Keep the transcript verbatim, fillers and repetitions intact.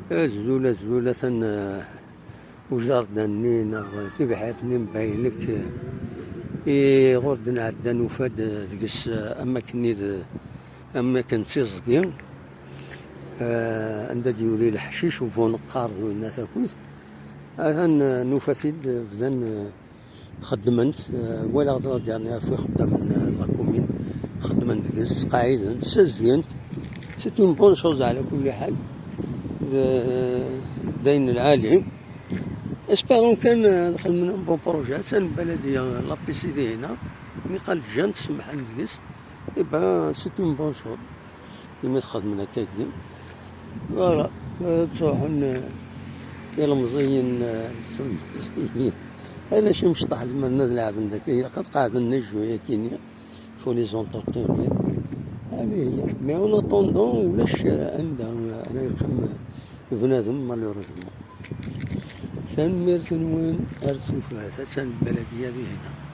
Azul, azul, atan, eh, ujardan-nni neɣ tibḥirt-nni n Baylek, eh, i ɣur d-nɛedda nufa-d, eh, deg-s, eh, am akken d, am akken d tiẓgi, eh, anda d-yuli leḥcic ubuneqqar d winna takit. Atan, eh, nufa-t-id, eh, bdan, eh, xeddment, eh, walaɣ-d la dernière fois xeddamen, eh, la commune, xeddmen deg-s, sqaɛiden, ssazedgen-t. C'est une bonne chose ɛla kulli ḥal. D, d ayen lɛali. Espérons kan, eh, ad xedmen un bon projet. Atan lbaladiya la piscine dihin, niqal ǧǧan-t, semḥen deg-s. Eh ben, c'est une bonne chose. Imi txedmen akkagi. Voilà. Eh, ttruḥun, eh, ilemẓiyen, eh, d tlemẓiyin. Ala cim cṭaḥ d merna d leɛben daki, ilaq ad qeɛden les jeux akini. Faut les entretenir. Allez, mais en attendant, ulac, eh, anda, eh, ara yeqqim, eh, bnadem, malheureusement. Tanemmirt-nwen ar tufat, attan lbaladiya dihin.